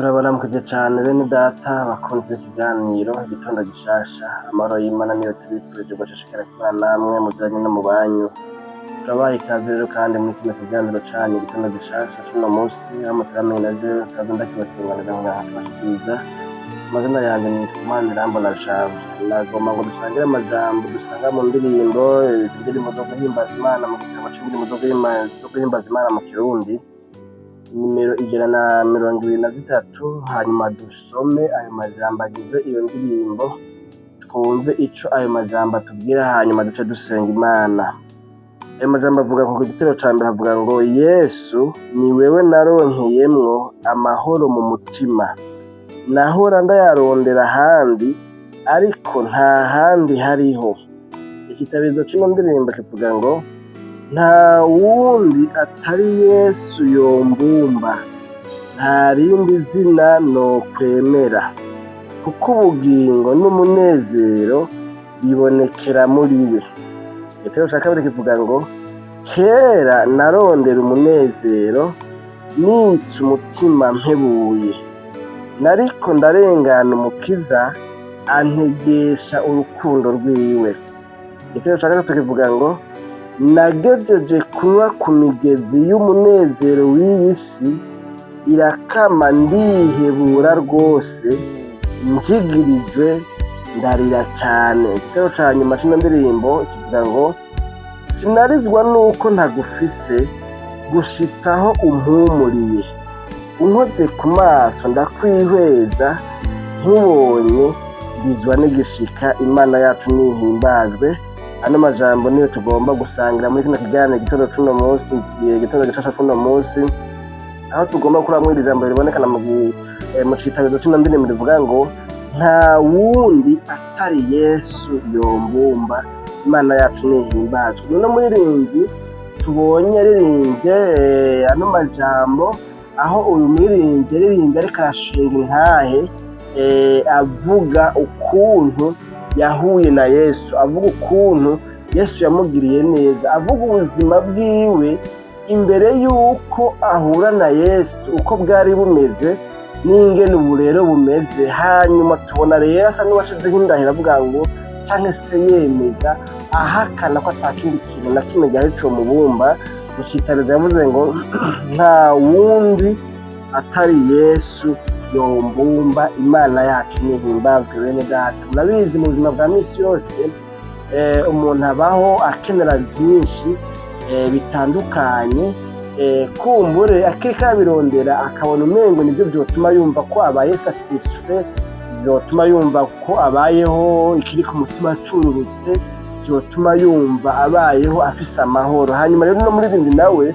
Turabaramukije cane bene data bakunze ikiganiro Igitondo gishasha. Amahoro y'Imana niyo tubifurije gushishikara kubana namwe mujanye no mu banyu. Turabaha ikaze rero kandi muri kino kiganiro canyu Igitondo gishasha c'uno musi, aho muteramiye na jewe nsanzwe ndakibatunganiriza nkabashikiriza. Amazina yanje nitwa Manirambona Janvier. Nagomba ngo dusangire amajambo dusanga mu ndirimbo, indirimbo zo guhimbaza Imana, mu gitabo c'indirimbo zo guhimbaza Imana mu Kirundi, nimero 123. Hanyuma dusome ayo majambo agize iyo ndirimbo, twumve ico ayo majambo atubwira, hanyuma duce dusenga Imana. Ayo majambo avuga ku gitero ca mbere, avuga ngo: "Yesu, ni wewe naronkeyemwo amahoro mu mutima. Nahora ndayarondera ahandi, ariko nta handi hariho." Igitabizo c'ino ndirimbo kivuga ngo: "Nta wundi atari Yesu yombumba, nta rindi zina nokwemera, kuko ubugingo n'umunezero bibonekera muri we." Igitero ca kabiri kivuga ngo: "Kera narondera umunezero nica umutima mpebuye, nariko ndarengana Umukiza antegesha urukundo rwiwe." Igitero ca gatatu kivuga ngo: "Nagejeje kunywa ku migezi y'umunezero w'iyi si, irakama ndihebura rwose, njigirijwe ndarira cane." Igitero ca nyuma c'ino ndirimbo kivuga ngo: "Sinarizwa nuko ntagufise, gushitsa aho umpumuriye. Unkoze ku maso ndakwihweza, nkubonye ndizwa n'igishika." Imana yacu nihimbazwe. Ano majambo niyo tugomba gusangira muri kino kiganiro Igitondo c'uno munsi, Igitondo gishasha c'uno munsi, aho tugomba gukuramwo iri jambo ribonekana mu citabizo c'ino ndirimbo rivuga ngo: "Nta wundi atari Yesu yombumba." Imana yacu nihimbazwe. Uno muririmbyi tubonye yaririmbye ano majambo, aho uyu muririmbyi yaririmbye ariko arashinga intahe, avuga ukuntu yahuye na Yesu, avuga ukuntu Yesu yamugiriye neza, avuga ubuzima bwiwe imbere y'uko ahura na Yesu uko bwari bumeze n'ingene ubu rero bumeze. Hanyuma tubona rero asa n'uwashizeho indahiro, avuga ngo canke se yemeza ahakana ko ata kindi kintu na kimwe gihari comubumba. Mu citarizo yavuze ngo: "Nta wundi atari Yesu yombumba." Imana yacu nihimbazwe. Bene data, murabizi, mu buzima bwa misi yose umuntu abaho akenera byinshi bitandukanye. Kumbure akiriko arabirondera akabona umengo nivyo vyotuma yumva ko abaye satisfait, vyotuma yumva ko abayeho ikiri ku mutima cururutse, vyotuma yumva abayeho afise amahoro. Hanyuma rero no muririmbyi nawe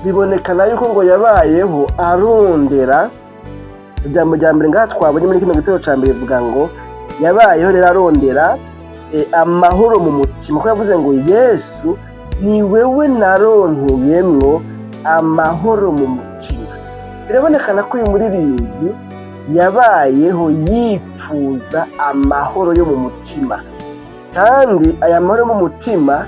bibonekana yuko ngo yabayeho arondera. Ijambo rya mbere ngaha twabonye muri kino gitero ca mbere rivuga ngo yabayeho rero arondera amahoro mu mutima, ko yavuze ngo: "Yesu, ni wewe naronkeyemwo amahoro mu mutima." Birabonekana ko uyu muririmbyi yabayeho yipfuza amahoro yo mu mutima, kandi aya mahoro yo mu mutima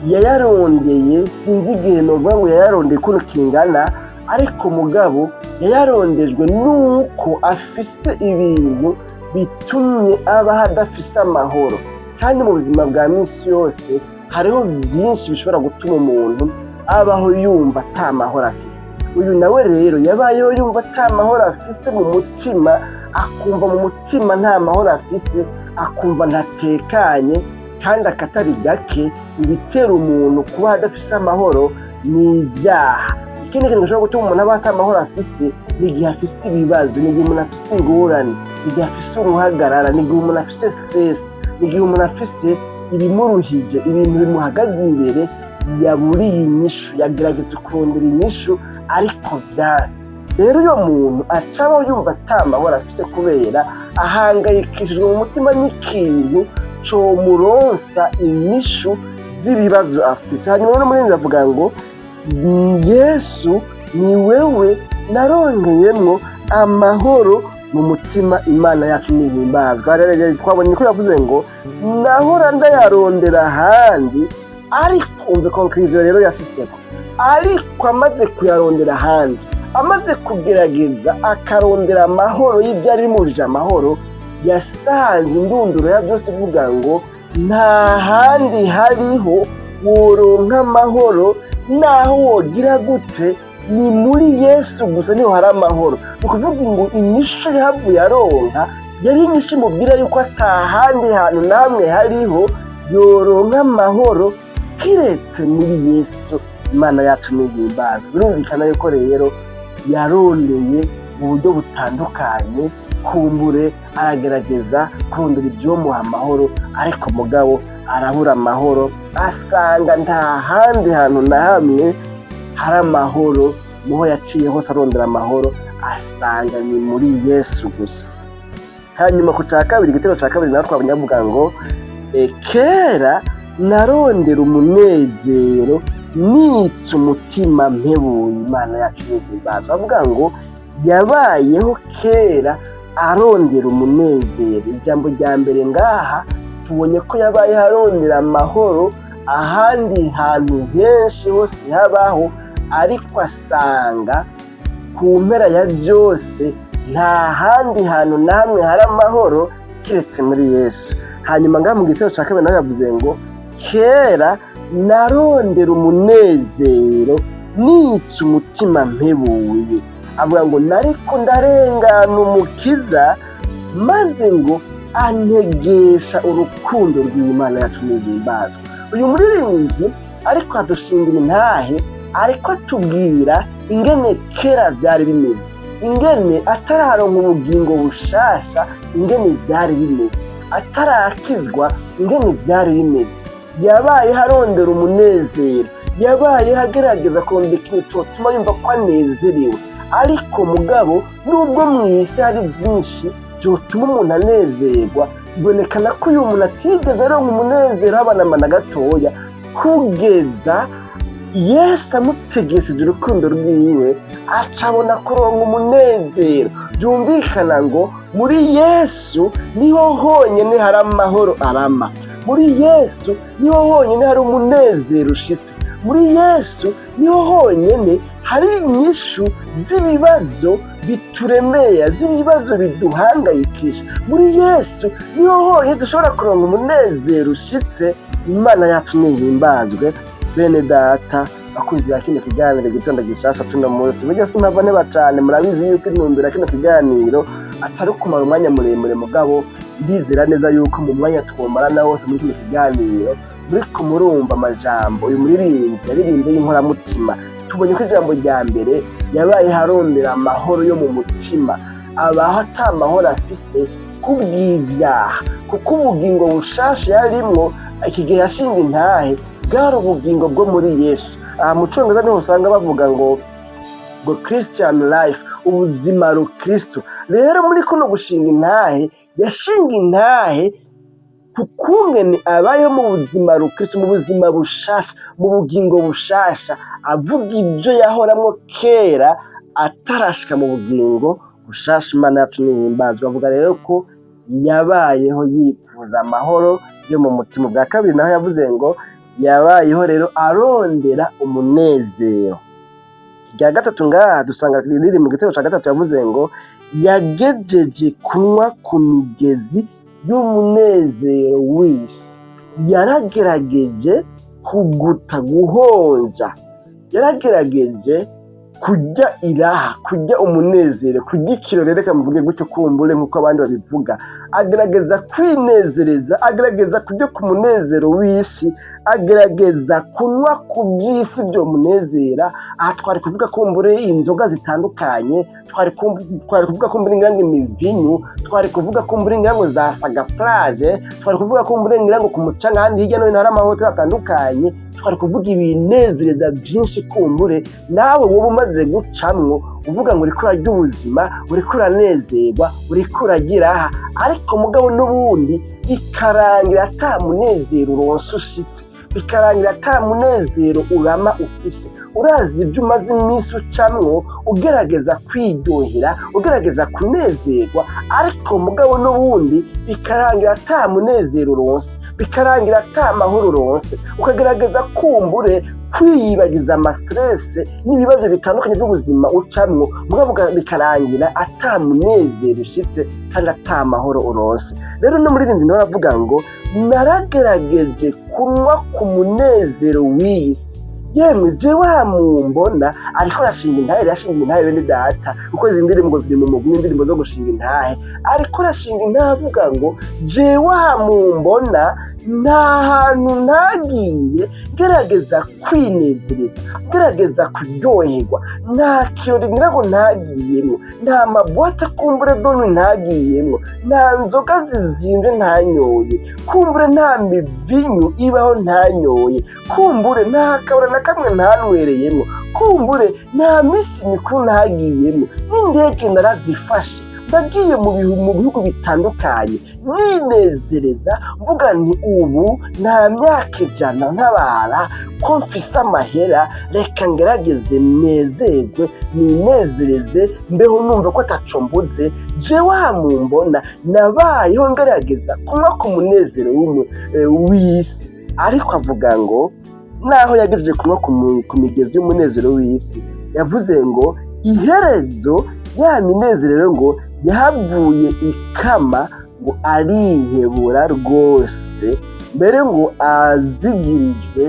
yayarondeye, sinzi igihe novuga ngo yayarondeye ukuntu kingana, ariko mugabo yayarondejwe nuko afise ibintu bitumye abaho adafise amahoro. Kandi mu buzima bwa misi yose hariho byinshi bishobora gutuma umuntu abaho yumva ata mahoro afise. Uyu nawe rero yabayeho yumva ata mahoro afise mu mutima, akumva mu mutima nta mahoro afise, akumva ntatekanye. Kandi akatari gake ibitera umuntu kuba adafise amahoro ni ibyaha. Ikindi kintu gishobora gutuma umuntu aba ata mahoro afise ni igihe afise ibibazo, ni igihe umuntu afise ingorane, ni igihe afise uruhagarara, ni igihe umuntu afise stress, ni igihe umuntu afise ibimuruhije, ibintu bimuhagaze imbere yaburiye inyishu, yagerageje kurondera inyishu ariko vyanse. Rero uyo muntu acabaho yumva ata mahoro afise kubera ahangayikishijwe mu mutima n'ikintu comuronsa inyishu z'ibibazo afise. Hanyuma rero muri avuga ngo: "Yesu, ni wewe naronkeyemwo amahoro mu mutima." Imana yacu nihimbazwa. Rero twabonye ko yavuze ngo: "Nahora ndayarondera ahandi", ariko umve conclusion rero yashitseko: ariko amaze kuyarondera ahandi, Amaze kugerageza akarondera amahoro y'ivyari bimubujije amahoro, yasanze indunduro ya vyose ivuga ngo nta handi hariho woronka amahoro, naho wogira gute, ni muri Yesu gusa niho hari amahoro. Ni ukuvuga ngo inyishu yahavuye aronka yari inyishu imubwira yuko ata handi hantu namwe hariho yoronka amahoro kiretse muri Yesu. Imana yacu nihimbazwe. Birumvikana yuko rero yarondeye mu buryo butandukanye, kumbure aragerageza kurondera ivyomuha amahoro, ariko mugabo arabura amahoro, asanga nta handi hantu na hamwe hari amahoro. Muho yaciye hose arondera amahoro, asanga ni muri Yesu gusa. Hanyuma ku ca kabiri, igitego ca kabiri naho twabonye avuga ngo kera narondera umunezero nitse umutima mpebuye. Imana yacu nihimbazwe. Avuga ngo yabayeho kera arondera umunezero. Ijambo rya mbere ngaha tubonye ko yabayeho arondera amahoro ahandi hantu henshi hose habaho, ariko asanga ku mpera ya byose nta handi hantu namwe hari amahoro kiretse muri Yesu. Hanyuma ngaha mu gitego ca kabiri naho yavuze ngo kera narondera umunezero nitse umutima mpebuye. Avuga ngo nariko ndarengana Umukiza, maze ngo antegesha urukundo rw'Imana yacu nihimbazwa. Uyu muririmbyi ariko adushingira intahe, ariko atubwira ingene kera vyari bimeze, ingene atararonka ubugingo bushasha, ingene vyari bimeze atarakizwa, ingene vyari bimeze. Yabayeho arondera umunezero, yabayeho agerageza kurondera ikintu cotuma yumva ko anezerewe, ariko mugabo nubwo mw'isi hari vyinshi vyotuma umuntu anezerwa, bibonekana ko uyu muntu atigeze aronka umunezero haba na gatoya, kugeza Yesu amutegesheje urukundo rwiwe, aca abona kuronka umunezero. Byumvikana ngo muri Yesu niho honyine hari amahoro arama, muri Yesu niho honyine hari umunezero ushitse, muri Yesu niho honyine hari inyishu z'ibibazo bituremera, z'ibibazo biduhangayikisha. Muri Yesu niho honyine dushobora kuronka umunezero ushitse. Imana yacu nihimbazwe. Bene data bakunzi ba kino kiganiro Igitondo Gishasha tuno munsi, burya simpava nteba cane. Murabizi yuko intumbero ya kino kiganiro atari ukumara umwanya muremure, mugabo ndizera neza yuko mu mwanya twomarana wose muri kino kiganiro muriko murumva amajambo uyu muririmbyi yaririmbye y'inkoramutima. Tubonye ko ijambo rya mbere yabaye harondera amahoro yo mu mutima, abaho ata mahoro afise kubw'ivyaha, kuko ubugingo bushasha yarimwo iki gihe yashinga intahe bwari ubugingo bwo muri Yesu. Aha mu Congereza niho usanga bavuga ngo Christian life, ubuzima rukristo. Rero muri kuno gushinga intahe, yashinga intahe ku kungene abayeho mu buzima rukristo, mu buzima bushasha, mu bugingo bushasha, avuga ibyo yahoramwo kera atarashika mu bugingo bushasha. Imana yacu nihimbazwa. Avuga rero ko yabayeho yifuza amahoro yo mu mutima. Bwa kabiri naho yavuze ngo yabayeho rero arondera umunezero. Irya gatatu ngaha dusanga riri mu gitego ca gatatu, yavuze ngo yagejeje kunywa ku migezi y'umunezero w'isi. Yaragerageje kuguta guhonja, yaragerageje kurya iraha, kurya umunezero, kurya ikirori, reka mvuge gutyo kumbure nk'uko abandi babivuga. Agerageza kwinezereza, agerageza kurya ku munezero w'isi, agerageza kunywa ku by'isi byomunezera. Aha twari kuvuga kumbure inzoga zitandukanye, twari kuvuga kumbure ngira ngo imivinyu, twari kuvuga kumbure ngira ngo za saga plage, twari kuvuga kumbure ngira ngo ku mucanga, ahandi hirya no hino hari amahoteli atandukanye, twari kuvuga ibinezereza byinshi. Kumbure nawe wowe umaze gucamwo uvuga ngo uriko urarya ubuzima, uriko uranezerwa, uriko uragira aha, ariko mugabo n'ubundi bikarangira ata munezero uronse ushitse, bikarangira ata munezero urama ufise. Urazi ibyo umaze iminsi ucamwo ugerageza kwiryohera, ugerageza kunezerwa, ariko mugabo n'ubundi bikarangira ata munezero uronse, bikarangira ata mahoro uronse, ukagerageza kumbure Kwiyibagiza ama stress n'ibibazo bitandukanye by'ubuzima ucamwo, mugabo bikarangira ata munezero ushitse kandi ata mahoro uronse. Rero no muririmbyi nawe aravuga ngo: "Naragerageje kunywa ku munezero w'iyi si." Yemwe, jewe mumbona ariko arashinga intahe, yashinga intahe, bene data, kuko izi ndirimbo ziri mu mugwi w'indirimbo zo gushinga intahe. Ariko arashinga intahe avuga ngo: "Jewe mumbona nta hantu ntagiye ngerageza kwinezereza, ngerageza kuryoherwa. Nta kirori ngira ngo ntagiyemwo, nta ma boîte kumbure doni ntagiyemwo, nta nzoga zizimvye ntanyoye, kumbure nta mivinyu ibaho ntanyoye, kumbure nta kabura na kamwe ntanywereyemwo, kumbure nta misi mikuru ntagiyemwo, n'indege narazifashe, ndagiye mu bihugu bitandukanye ninezereza, mvuga nti ubu nta myaka 100 ntabara ko mfise amahera, reka ngerageze nezerwe, ninezereze, mbeho numva ko ataco mbuze. Jewe mumbona nabayeho ngerageza kunywa ku munezero w'isi." Ariko avuga ngo naho yagejeje kunywa ku migezi y'umunezero w'isi, yavuze ngo iherezo ya minezero rero ngo yahavuye ikama, ngo arihebura rwose, mbere ngo azigirijwe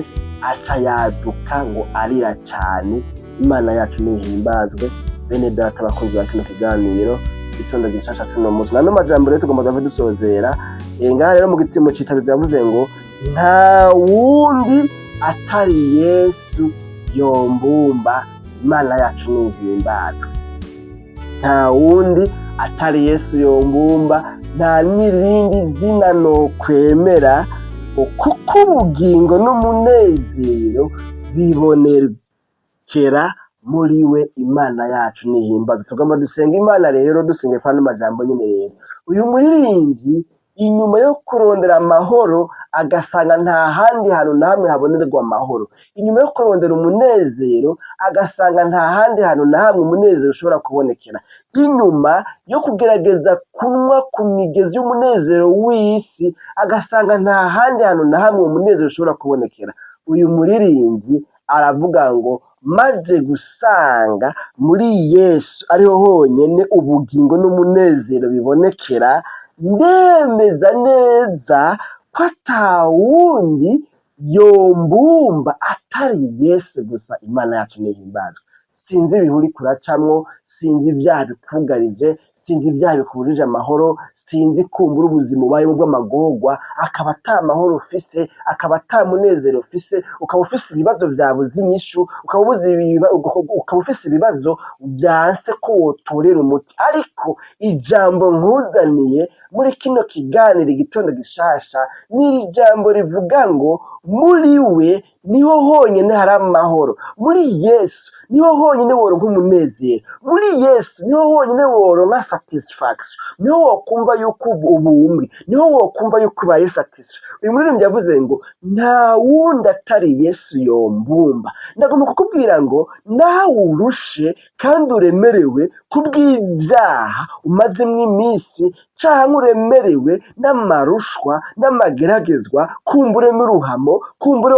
aca yaduka ngo arira cyane. Imana yacu nihimbazwe. Bene data, abakunzi ba kino kiganiro Gitondo Gishasha cuno munsi, nano majambo rero tugomba duve dusozera. Ngaha rero mu giti mu citabizo yavuze ngo: "Nta wundi atari Yesu yombumba." Imana yacu nihimbazwe. Nta wundi atari Yesu yombumba, nta n'irindi zina nokwemera, kuko ubugingo n'umunezero bibonekera muri we. Imana yacu nihimbazwe. Tugomba dusenga Imana rero, dusenge kwa ano majambo nyine. Rero uyu muririmbyi, inyuma yo kurondera amahoro agasanga nta handi hantu na hamwe habonerwa amahoro, inyuma yo kurondera umunezero agasanga nta handi hantu na hamwe umunezero ushobora kubonekera, inyuma yo kugerageza kunywa ku migezi y'umunezero w'isi agasanga nta handi hantu na hamwe umunezero ushobora kubonekera, uyu muririmbyi aravuga ngo: "Maze gusanga muri Yesu ariho honyene ubugingo n'umunezero bibonekera, ndemeza neza ko ata wundi yombumba atari Yesu gusa." Imana yacu nihimbazwe. Sinzi ibihe uriko uracamwo, sinzi ibyaha bikugarije, sinzi ibyaha bikubujije amahoro, sinzi kumbura ubuzima ubayemo bw'amagorwa, akaba ata mahoro ufise, akaba ata munezero ufise, ukaba ufise ibibazo vyabuze inyishu, ukaba ufise ibibazo vyanse ko wotorera umuti. Ariko ijambo nkuzaniye muri kino kiganiro Igitondo Gishasha ni iri jambo rivuga ngo: muri we niho honyene hari amahoro, muri Yesu niho honyene woronka umunezero, muri Yesu niho honyene woronka satisfaction, niho wokumva yuko ubumbwe, niho wokumva yuko ubaye satisfait. Uyu muririmbyi yavuze ngo: "Nta wundi atari Yesu yombumba." Ndagomba kukubwira ngo nawe urushe kandi uremerewe kubw'ibyaha umazemwo iminsi, canke uremerewe n'amarushwa n'amageragezwa, kumbure n'uruhamo, kumbure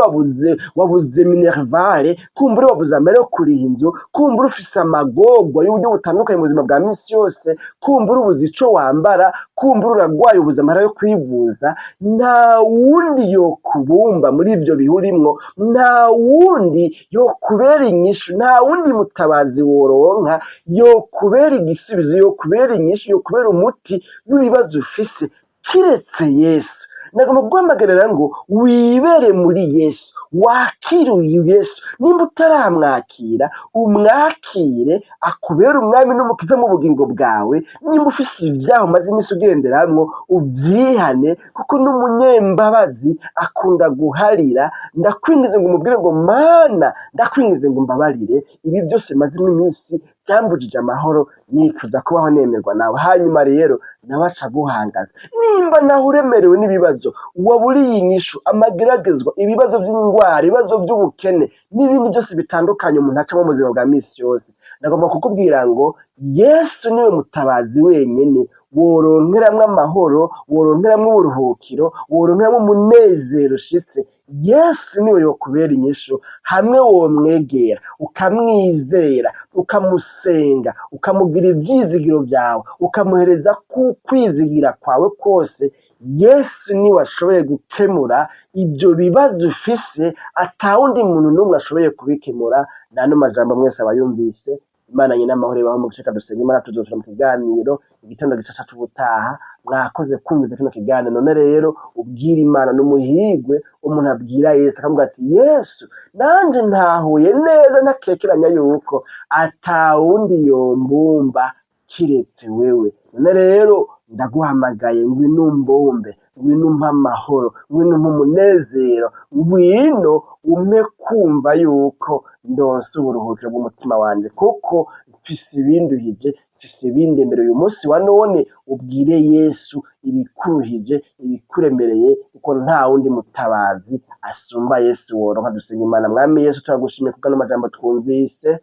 wabuze minerval, kumbure wabuze amahera yo kuriha inzu, kumbure ufise amagorwa y'uburyo butandukanye mu buzima bwa misi yose, kumbure ubuze ico wambara, kumbure uragwaye ubuze amahera yo kwivuza, nta wundi yokubumba muri ivyo bihe urimwo, nta wundi yokubera inyishu, nta wundi mutabazi woronka yokubera igisubizo, yokubera inyishu, yokubera umuti w'ibibazo ufise, kiretse Yesu. Nagomba kuguhamagarira ngo wibere muri Yesu, wakire uyu Yesu. Nimba utaramwakira, umwakire akubere umwami n'umukiza mu bugingo bwawe. Nimba ufise ivyaha umaze iminsi ugenderamwo, uvyihane, kuko n'umunyembabazi akunda guharira. Ndakwinginze ngo umubwire ngo: "Mana, ndakwinginze ngo umbabarire ibi byose mazemo iminsi byambujije amahoro, nifuza kubaho nemerwa nawe." Hanyuma rero nawe aca aguhangaza. Nimba nawe uremerewe n'ibibazo waburiye inyishu, amageragezwa, ibibazo by'indwara, ibibazo by'ubukene n'ibindi byose bitandukanye umuntu acamo mu buzima bwa misi yose, ndagomba kukubwira ngo Yesu niwe mutabazi wenyene woronkeramwo amahoro, woronkeramwo uburuhukiro, woronkeramwo umunezero ushitse. Yesu niwe yokubera inyishu hamwe womwegera, ukamwizera, ukamusenga, ukamugira ivyizigiro vyawe, ukamuhereza ku kwizigira kwawe kose. Yesu niwe ashoboye gukemura ivyo bibazo ufise, atawundi muntu n'umwe ashoboye kubikemura. Nano majambo mwese abayumvise. Imana nyina amahoro ibahe umugisha. Dusenga Imana, tuzosubira mu kiganiro igitondo gishasha c'ubutaha. Mwakoze kumviza kino kiganiro. None rero ubwira Imana, n'umuhigwe umuntu abwira Yesu akamubwira ati: "Yesu, nanje ntahuye neza, ntakekeranya yuko atawundi yombumba kiretse wewe. None rero ndaguhamagaye, ngwino umbumbe, ngwino umpe amahoro, ngwino umpe umunezero, ngwino umpe kumva yuko ndonse uburuhukiro bw'umutima wanje, kuko mfise ibinduhije, mfise ibindemereye." Uyu munsi wa none ubwire Yesu ibikuruhije, ibikuremereye, kuko nta wundi mutabazi asumba Yesu woronka. Dusenga Imana. Mwami Yesu, turagushimiye kubw'ano majambo twumvise.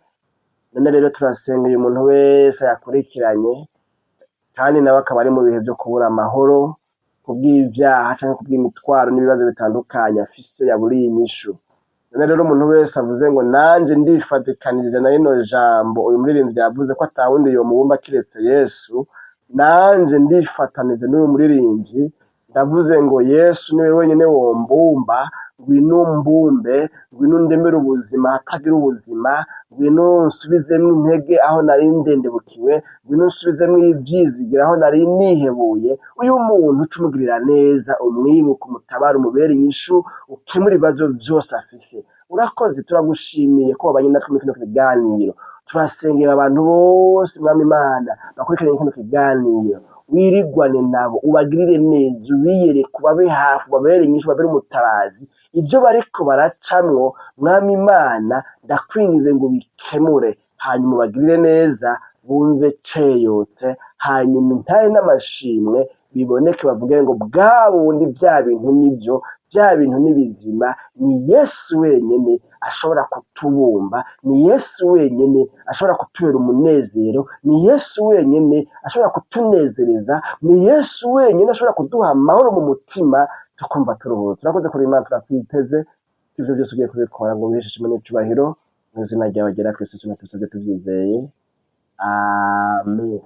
None rero turasenga uyu muntu wese yakurikiranye, kandi nawe akaba ari mu bihe vyo kubura amahoro kubw'ivyaha canke kubw'imitwaro n'ibibazo bitandukanye afise yaburiye inyishu. None rero umuntu wese avuze ngo: "Nanje ndifatikanije na rino jambo uyu muririmbyi yavuze ko atawundi yomubumba kiretse Yesu, nanje ndifatanije n'uyu muririmbyi, ndavuze ngo Yesu niwe wenyene wombumba. Ngwino umbumbe, ngwino undemere ubuzima ahatagira ubuzima, ngwino unsubizemwo intege aho nari ndendebukiwe, ngwino unsubizemwo ivyizigiro aho nari nihebuye." Uyu muntu uce umugirira neza, umwibuke, umutabare, umubere inyishu, ukemure ibibazo vyose afise. Urakoze, turagushimiye ko wabanye natwe muri kino kiganiro. Turasengera abantu bose, Mwami Imana, bakurikiranye kino kiganiro, wirigwane nabo, ubagirire neza, ubiyereke, ubabe hafi, ubabere inyishu, ubabere umutabazi. Ivyo bariko baracamwo, Mwami Imana, ndakwingize ngo ubikemure, hanyuma ubagirire neza, bumve ceyotse, hanyuma intahe n'amashimwe biboneke, bavuge ngo: "Bwa bundi vya bintu nivyo, vya bintu ni bizima. Ni Yesu wenyene ashobora kutubumba, ni Yesu wenyene ashobora kutubera umunezero, ni Yesu wenyene ashobora kutunezereza, ni Yesu wenyene ashobora kuduha amahoro mu mutima, tukumva turuhutse." Turakoze kuri Imana, turakwiteze ivyo vyose ugiye kubikora ngo wiheshe ishimwe n'icubahiro mu izina ryawe ryera Kristo, tubisabye tuvyizeye, amen.